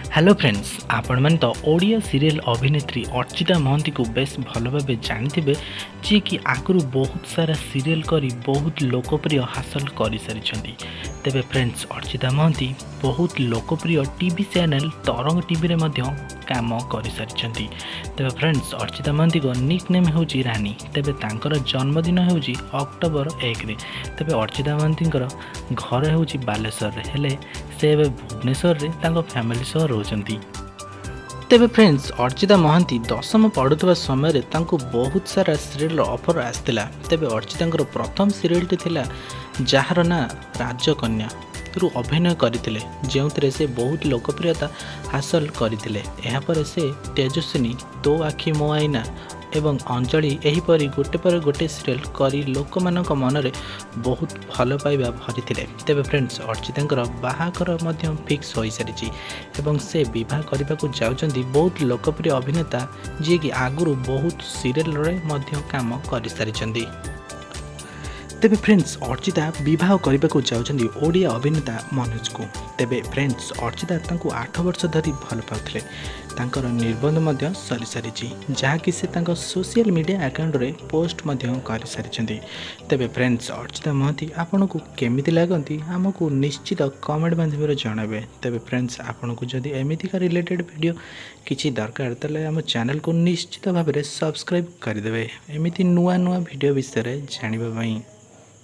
Hello friends, ଆପଣମାନେ ତ Odia serial ଅଭିନେତ୍ରୀ ଅର୍ଚ୍ଚିତା ମହାନ୍ତିକୁ ବେଶ ଭଲ ଭାବେ ଜାଣିଥିବେ, ଯିଏକି ଆଗରୁ ବହୁତ ସାରା ସିରିଏଲ୍ କରି ବହୁତ ଲୋକପ୍ରିୟ ହାସଲ କରିସାରିଛନ୍ତି। ତେବେ ଫ୍ରେଣ୍ଡସ୍, ଅର୍ଚ୍ଚିତା ମହାନ୍ତି ବହୁତ ଲୋକପ୍ରିୟ ଟିଭି ଚ୍ୟାନେଲ୍ ତରଙ୍ଗ ଟିଭିରେ ମଧ୍ୟ କାମ କରିସାରିଛନ୍ତି। ତେବେ ଫ୍ରେଣ୍ଡସ୍, ଅର୍ଚ୍ଚିତା ମହାନ୍ତିଙ୍କ ନିକ୍ ନେମ୍ ହେଉଛି ରାନୀ। ତେବେ ତାଙ୍କର ଜନ୍ମଦିନ ହେଉଛି ଅକ୍ଟୋବର 1ରେ। ତେବେ ଅର୍ଚ୍ଚିତା ମହାନ୍ତିଙ୍କର ଘର ହେଉଛି ବାଲେଶ୍ୱରରେ, ହେଲେ ସେ ଏବେ ଭୁବନେଶ୍ୱରରେ ତାଙ୍କ ଫ୍ୟାମିଲି ସହ ରହୁଛନ୍ତି। ତେବେ ଫ୍ରେଣ୍ଡସ୍, ଅର୍ଚ୍ଚିତା ମହାନ୍ତି ଦଶମ ପଢ଼ୁଥିବା ସମୟରେ ତାଙ୍କୁ ବହୁତ ସାରା ସିରିଏଲ୍ର ଅଫର୍ ଆସିଥିଲା। ତେବେ ଅର୍ଚ୍ଚିତାଙ୍କର ପ୍ରଥମ ସିରିଏଲ୍ଟି ଥିଲା ଯାହାର ନାଁ ରାଜକନ୍ୟା ରୁ ଅଭିନୟ କରିଥିଲେ, ଯେଉଁଥିରେ ସେ ବହୁତ ଲୋକପ୍ରିୟତା ହାସଲ କରିଥିଲେ। ଏହାପରେ ସେ ତେଜସ୍ୱିନୀ, ତୋ ଆଖି ମୋ ଆଇନା ଏବଂ ଅଞ୍ଜଳି ଏହିପରି ଗୋଟେ ପରେ ଗୋଟେ ସିରିଏଲ୍ କରି ଲୋକମାନଙ୍କ ମନରେ ବହୁତ ଭଲ ପାଇବା ଭରିଥିଲେ। ତେବେ ଫ୍ରେଣ୍ଡସ୍, ଅର୍ଚ୍ଚିତାଙ୍କର ବାହାଘର ମଧ୍ୟ ଫିକ୍ସ ହୋଇସାରିଛି ଏବଂ ସେ ବିବାହ କରିବାକୁ ଯାଉଛନ୍ତି ବହୁତ ଲୋକପ୍ରିୟ ଅଭିନେତା, ଯିଏକି ଆଗରୁ ବହୁତ ସିରିଏଲରେ ମଧ୍ୟ କାମ କରିସାରିଛନ୍ତି। ତେବେ ଫ୍ରେଣ୍ଡସ୍, ଅର୍ଚ୍ଚିତା ବିବାହ କରିବାକୁ ଯାଉଛନ୍ତି ଓଡ଼ିଆ ଅଭିନେତା ମନୋଜକୁ। ତେବେ ଫ୍ରେଣ୍ଡସ୍, ଅର୍ଚ୍ଚିତା ତାଙ୍କୁ 8 ବର୍ଷ ଧରି ଭଲ ପାଉଥିଲେ। ତାଙ୍କର ନିର୍ବନ୍ଧ ମଧ୍ୟ ସରିସାରିଛି, ଯାହାକି ସେ ତାଙ୍କ ସୋସିଆଲ ମିଡ଼ିଆ ଆକାଉଣ୍ଟରେ ପୋଷ୍ଟ ମଧ୍ୟ କରିସାରିଛନ୍ତି। ତେବେ ଫ୍ରେଣ୍ଡସ୍, ଅର୍ଚ୍ଚିତା ମହାନ୍ତି ଆପଣଙ୍କୁ କେମିତି ଲାଗନ୍ତି, ଆମକୁ ନିଶ୍ଚିତ କମେଣ୍ଟ ମାଧ୍ୟମରେ ଜଣାଇବେ। ତେବେ ଫ୍ରେଣ୍ଡସ୍, ଆପଣଙ୍କୁ ଯଦି ଏମିତିକା ରିଲେଟେଡ଼ ଭିଡ଼ିଓ କିଛି ଦରକାର, ତାହେଲେ ଆମ ଚ୍ୟାନେଲକୁ ନିଶ୍ଚିତ ଭାବରେ ସବସ୍କ୍ରାଇବ୍ କରିଦେବେ, ଏମିତି ନୂଆ ନୂଆ ଭିଡ଼ିଓ ବିଷୟରେ ଜାଣିବା ପାଇଁ।